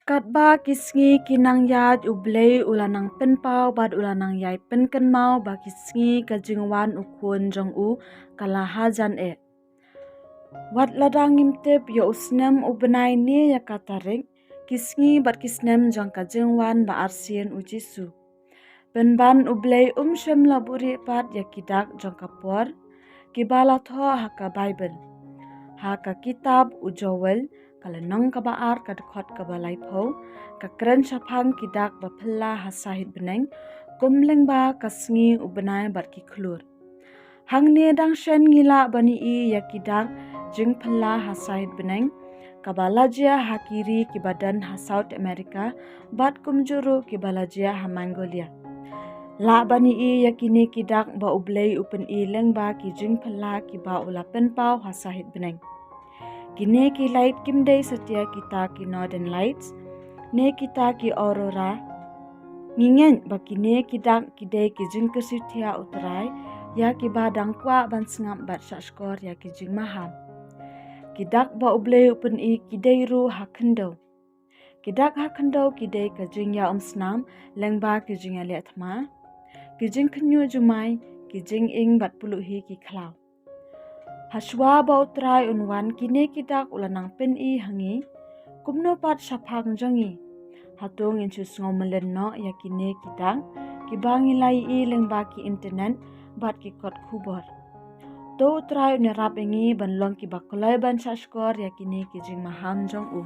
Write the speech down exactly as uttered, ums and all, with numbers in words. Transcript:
Katba ki sngi ki nang ïaid, U Blei u la nang pynpaw bad u la nang ïai pynkynmaw ba ki sngi ka jingwan U Khun jong u ka la hajan eh. Wat lada ngim tip ïa u snem u bnai ne ïa ka tarik, ki sngi bad ki snem jong ka jingwan ba arsien U Jisu. Pynban U Blei um shym la buhrieh pat ïa ki dak jong ka por kiba la thoh ha ka Baibl. Ha ka kitab u Joel, ka lynnong kaba ar, ka dkhot kaba laiphew, ka kren shaphang ki dak ba phylla ha sahit bneng, kum lyngba ka sngi, u bnai bad ki khlur. Hangne dang shen ngi lah ban ïohi ïa ki dak jingphylla ha sahit bneng, kaba la jia ha ki ri kiba don ha South America, bad kumjuh ruh kiba la jia ha Mongolia. Lah ban ïohi ïa kine ki dak ba U Blei u pyni lyngba ki jingphylla kiba u la pynpaw ha sahit bneng. Kine ki lait kim dei satia kita ki Northern Lights ne kita ki aurora. Ngi ngeit ba kine ki dak ki dei ki jingkyrsiew thiah U Trai ïa kiba dang kwah ban sngap bad shahshkor ïa ki jingmaham. Ki dak ba U Blei u pyni ki dei ruh ha khyndew. Ki dak ha khyndew ki dei ka jingïaumsnam lyngba ki jingïaleh thma, ki jingkhynñiuh jumai, ki jinging bad puluh hi ki khlaw. Hashwa ba U Trai un wan, kine ki dak u la nang pyni ha ngi kumno pat shaphang jong ngi. Hato ngin shu sngew mlien noh ïa kine ki dak kiba ngi la ïohi lyngba ki internet bad ki kot khubor? To U Trai un ïarap ïa ngi ban long kiba kloi ban shahshkor ïa kine ki jingmaham jong u.